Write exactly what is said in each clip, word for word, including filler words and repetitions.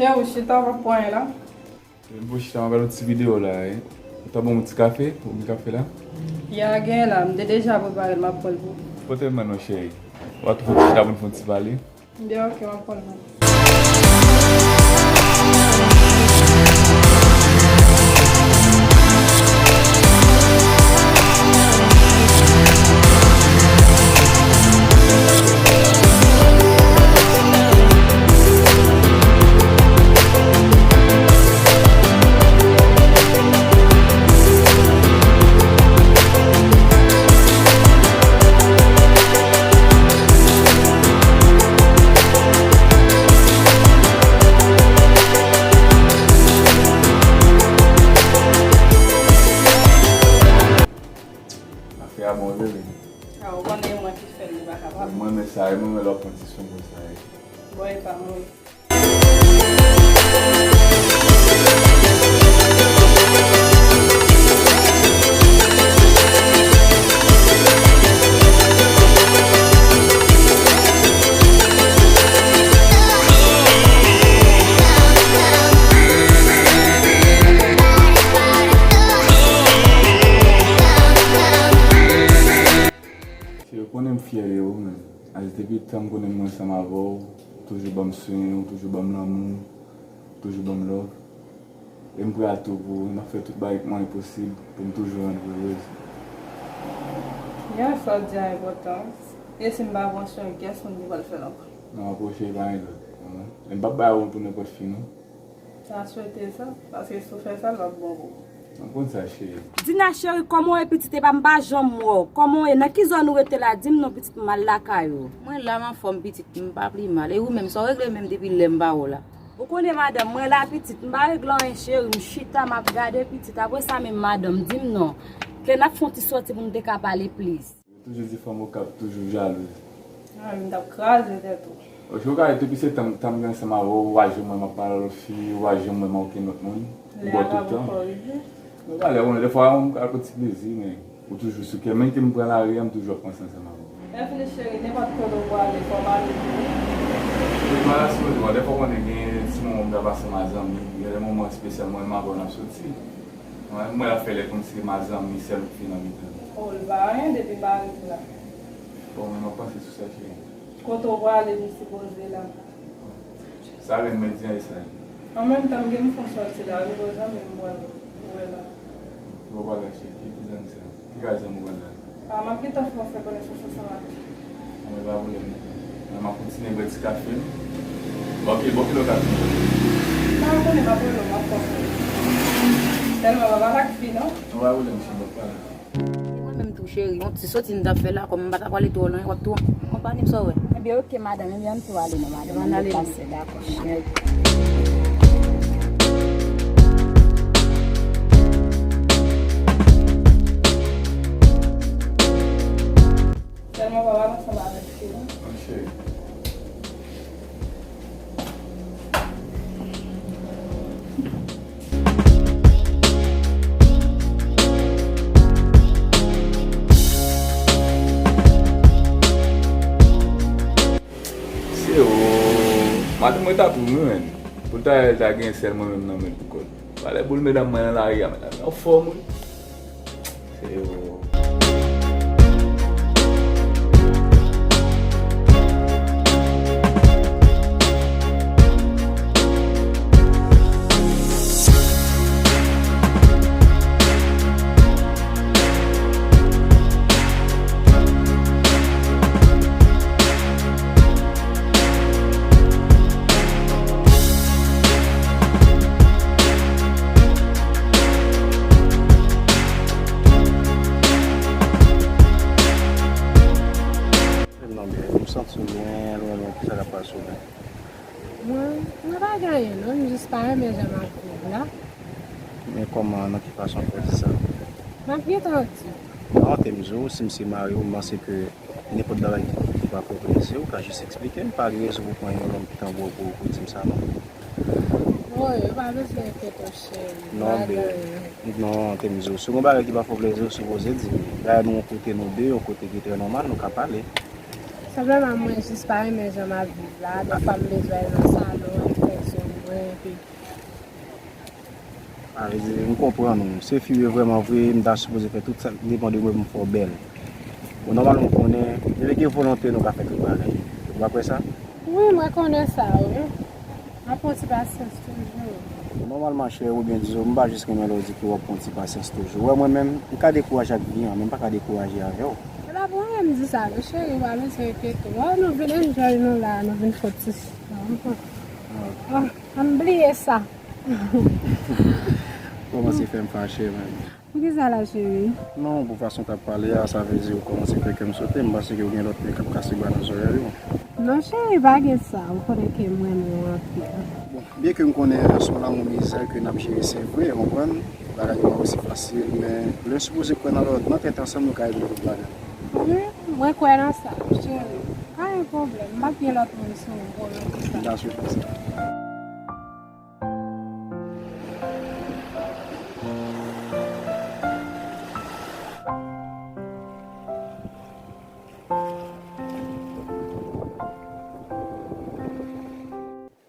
Yo, ou chita, w ap pran la? M pou chita, m ap gade yon ti videyo la, wi. Ou ta ban m yon ti kafe? Ou gen kafe la? Ya, gen la. M te deja prepare l, m ap pran l pou ou. Pote l ban non, cheri. W a tou fè ti chita pou n fè yon ti pale. Byen, ok, m ap pran l. Afè a bon vre, wi. A, ou konnen mwen ki fè l, li pa kapab. Mwen, men sa, mwen, men lè w pran ti son konsa, wi. Bon, e pa mwen. Cheri, ou konnen m fyè de ou, men. As depi tan m konnen mwen ansanm avè w, ou toujou ban m swen, ou toujou ban m lanmou, ou toujou ban m love. E m prè a tou pou ou, e m ap fè tout bagay k mwayen posib pou m toujou rann ou erez. Ya, sa w di a enpòtan. E si m pa pran swen, kiyès moun ki pral fè l ankò? Non, aproche pa gen lòt. E m p ap bay ou pou nenpòt fi, non. M ta swete sa, paske si w fè sa, l ap bon pou ou. M konn sa, cheri. Dina cheri, kòman w ye pitit? Epa m pa janm wè w. Kòman w ye? Nan ki zòn ou rete la? Di m non pitit, m al lakay ou. Mwen la, m anfòm pitit, m pa pi mal. E ou menm, sa w regle menm depi lè m pa wè w la? Ou konnen madanm, mwen la pitit, m pa regle anyen cheri, m chita, m ap gade pitit. Apre sa menm madanm, di m non. Ke n ap fè yon ti sòti pou n te ka pale plis. Yo toujou di fanm Okap toujou jalouz. Mwen menm m t ap kraze tèt ou. Oke, ou ka wè depi se tan, tan m gen ansanm avè w, ou pa janm wè m ap pale a lòt fi, ou pa janm wè m ak okenn lòt moun. Lè a pa poko rive. Mwen pa lè konnen, dèfwa m ka pran ti plezi, men ou toujou sou kè m. Menm ke m pran lari a, m toujou ap panse ansanm avè w. Reflechi cheri, nenpòt kote ou prale, fò w pale tou wi. Wi, m al asire tou, dèfwa w konnen gen ti moman m ta pase ansanm ak zanmi, gen de moman espesyal mwen menm avè w n ap soti. Mwen, mwen ap fè lè kòmsi se ma zanmi sèl ou ki nan mitan nou. Oh, li pa anyen depi m pa rive la. Bon, mwen, m ap panse sou sa, cheri. Kote w prale, m sipoze la. Sa renmen di a, e sa ye. An menm tan, m gen m fon sòti la, wi, bon, zanmi m pral wè la. Bon bagay, cheri, ki, ki zanmi sa? Ki kay zanmi w pral la? A, m ap gentan fè w fè konesans ansanm ak li. Anben, pa pwoblèm. Mwen, m ap kontinye bwè ti kafe m. Bon, ki, bon, ki lè w ka vini? M pa konnen, m ap rele w, m ap fè w konnen. Tèlman m pa pale ak fi, non. Non, pa pwoblèm, cheri, m ap pale. E mwen menm tou, cheri, yon ti soti m t ap fè la, kòm m pa ta prale twò lwen, w ap tou konpanye m, sa w wè. Ebyen, oke, madanm, ebyen, ann tou ale non, madanm. Ann ale non. Pase, dakò. Sèlman pa pale ansanm avèk fi non. Wi, cheri. Se o, madanm mwen t ap ri wi, menn. Pou l ta, ta gen sèl mwen menm nan men l pou kò l. Valè boul medam mwen nan lari a, medam yo anfòm wi. Se o. Non, byen, m santi w lwen, lwen, lwen, kisa k ap pase w menm? Mwen, mwen pa gen anyen non, m jis pa renmen jan m ap viv la. Men kòman, nan ki fason pou w di sa? M ap gentan di. Non, te m di w, si m se mari w, m panse ke nenpòt bagay ki, ki pa fè w plezi, ou ka jis eksplike m. Pa gen rezon pou pran yon lòm ki tanbou pou, pou di m sa, non. Woy, ou pa bezwen enkyete w, cheri. Non, men, non, te m di w, si w gen bagay ki pa fè w plezi, ou sipoze di m. Dayè, nou yon kote nou de, yon kote ki trè nòmal, nou ka pale. Senpleman, mwen jis pa renmen jan m ap viv la. Dèfwa, m bezwen al nan salon, al fè zong, A, vle di, m konprann ou. Se fi w ye vrèman vre, m ta sipoze fè tout sa k depann de mwen pou m fè w bèl. Bon, nòmalman, m konnen, depi gen volonte, nou ka fè tout bagay. Ou pa kwè sa? Wi, mwen konnen sa, wi. M ap pran ti pasyans toujou. Bon, nòmalman, cheri, ou byen di, m pa jis renmen lè w di ke w ap pran ti pasyans toujou. Ou wè, mwen menm, m ka dekouraje ak vi an, men m pa ka dekouraje avè w. Se pa pou anyen m di sa, non, cheri, ou pa bezwen enkyete w. Wè, nou vin enjoy nou la, nou vin fè ti. Ah, m bliye sa. Kòmanse fè m fache, man. Poukisa la, cheri? Non, pou fason w t ap pale a, sa vle di ou kòmanse fè kè m sote. M panse ke ou gen lòt nèg k ap kase bwa nan zòrèy ou. Non, cheri, pa gen sa. Ou konnen ke m renmen w anpil. Bon, byen ke m konnen se yon lanmou mizè ke n ap jere, se vre, ou konprann? Bagay yo pa osi fasil, men lè n sipoze kwè nan lòt, nan tèt ansanm, nou ka regle tout bagay. Wi, mwen kwè nan sa, cheri. Pa gen pwoblèm. M p ap gen lòt moun sou ou pou sa. M ta swete sa.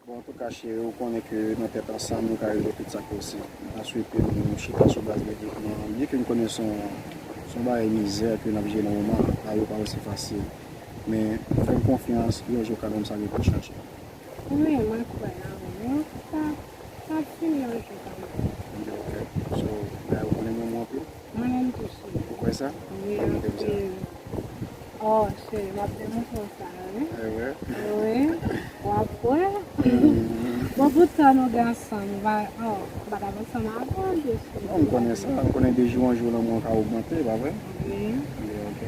Bon, antouka, cheri, ou konnen ke nan tèt ansanm, nou ka regle tout sa k posib. M ta swete nou chita sou baz medikman. Byen ke m konnen se yon, se yon bagay mizè ke n ap jere nan moman an, bagay yo pa osi fasil. Men, fè m konfyans, yon jou kanmenm sa gen pou chanje. Wi, mwen kwè nan ou, wi. Sa, sa ap fini yon jou kanmenm. Ok. So, bagay ou konnen m renmen w anpil? Mwen menm tou, cheri. Ou kwè sa? Wi, anpil. Oh, cheri, m ap demontre w sa, wi. Eh, wi. Wi, w ap wè. Mm. Bon, poutan nou gen ansanm, nou pa, oh, m pa t ap ansanm avè w, cheri. Non, m konnen sa, m konnen de jou an jou lanmou an ka ogmante, pa vre? Wi. Wi, ok.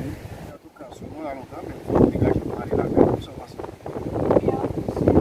Antouka, sou nou la lontan, men fòk nou degaje pou n ale lakay nou, sa w panse? Wi, anpil, cheri.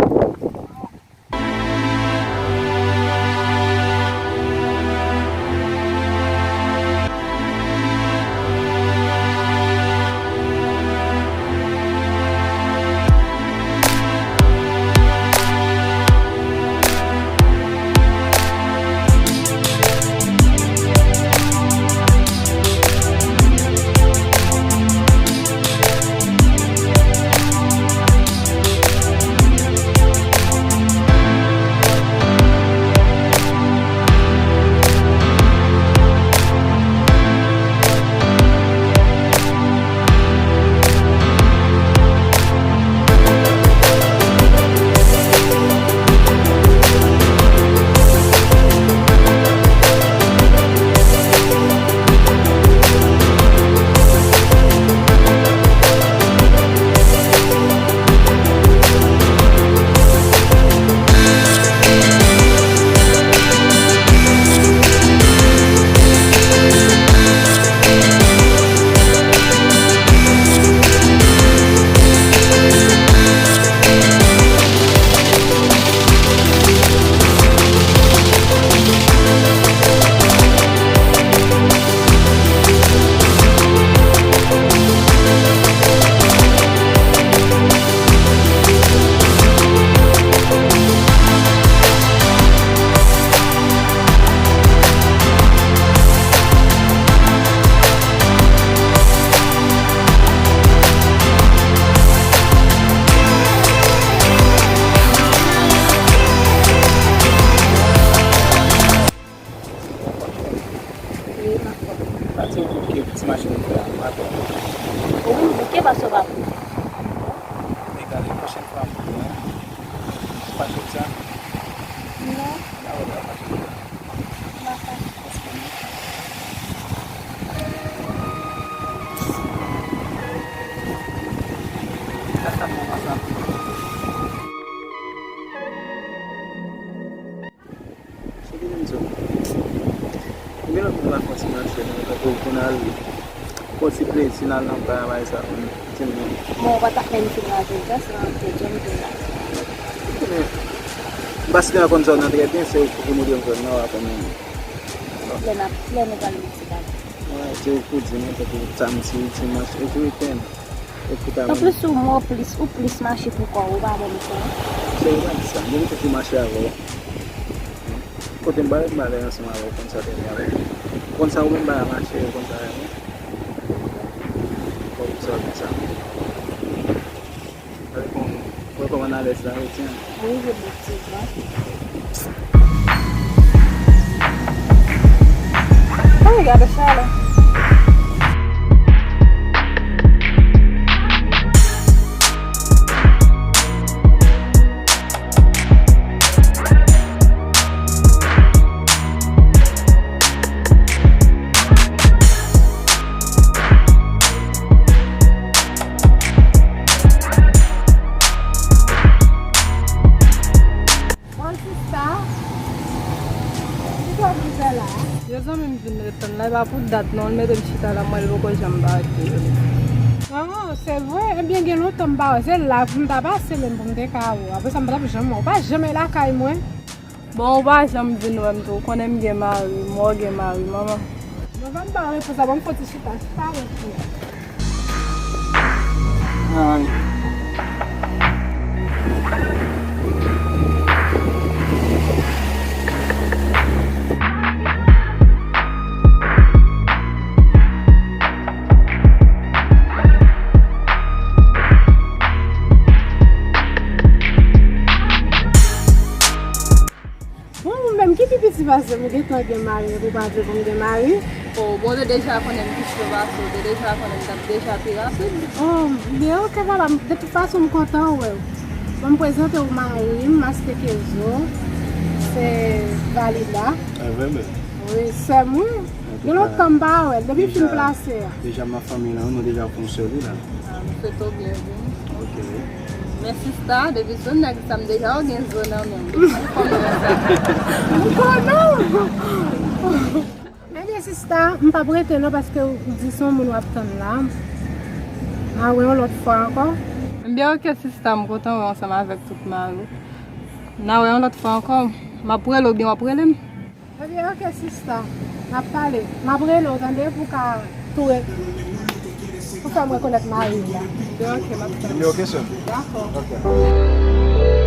Wi, m ap fè. Pati yon bouke pou ti machin ou fè a, m ap fè. Ou vin bouke paske w pa pou. Egale, pwochèn fwa m pou, hein. Pa jodi a. Non. N a wè lè a pa jodi a. M pa fè. Èske non? Sa sa mwen pa sa. Se vini m di w. Ou gen lòt moun la fè ti mache, non, tankou w konn al fè ti plezi, n al nan ba, bagay sa, di m non. Bon, ou pa t ap menm fin la jodi a, se nan pye djanm vin la. Ou konnen, m pa sipoze konn zòn nan trè byen, se ou ki montre m zòn nan, w a konnen. Lè n ap, lè nou pral vizit la. Wi, se ou ki di m, tankou samdi, dimanch, epi wikenn. Anplis, ou mò plis, ou plis mache pou kò w, ou pa menm jan. Se ou menm sa, depi m toujou mache avè w. Kote m ba yo, m ba lè ansanm avè w, konn sa w te vin avè m. Konn sa ou menm ba a mache, ou konn sa renmen. Fò w sa w di sa. Gade kòman, wè kòman n alèz la, ou tyen. Wi, je bouti, wi. Ay, gade chalè. Bon, sista, ki sa w vin fè la? Yo, zanmi m vin ret tann la, e pa pou dat non, l mete m chita la, mwen, l poko janm parèt toujou. Ah, se vre? Ebyen, gen lontan m pa wè, se la pou m ta pase menm pou m te ka wè w. Apre sa, m pa t ap janm wè w, ou pa janm lakay mwen. Bon, ou pa janm vin wè m tou, ou konnen m gen mari, m wè w gen mari, manman. Bon, ban m ba w repons la, ban m fon ti chita, chita avèk mwen. Ay. Bon, ou menm ki pi piti pase m, ou gentan gen mari, epi ou pa vle pou m gen mari? Oh, bon, ou te deja konnen m pi cho pase w, ou te deja konnen m t ap deja pi rapid. Oh, byen, oke, papa, de tout fason, m kontan wè w. Bon, m prezante w mari m, Master Kezo. Se Valida. E vre menm? Wi, sè m, wi. Gen lontan m pa wè l, depi fin plase a. Deja m nan fanmi lan, wi, nou deja fè yon sèl, wi, la. Ah, m swete w byenvini. Ok. Men sista, depi sou nèg sa, m deja wè w gen zo nan men w. Depi sou fanmi lan sa. M konnen w. Ebyen, sista, m p ap rete non, paske ou di se yon moun w ap tann la. N a wè yon lòt fwa ankò. Ebyen, ok, sista, m kontan wè w ansanm avèk tout mari w. N a wè yon lòt fwa ankò. M ap rele w, oubyen w ap rele m? Ebyen, ok, sista. N ap pale. M ap rele w, tande, pou w ka tou re-, pou fè m rekonèt mari w la. Ebyen, ok, m ap tann. Ebyen, ok, sè m. Dakò. Ok.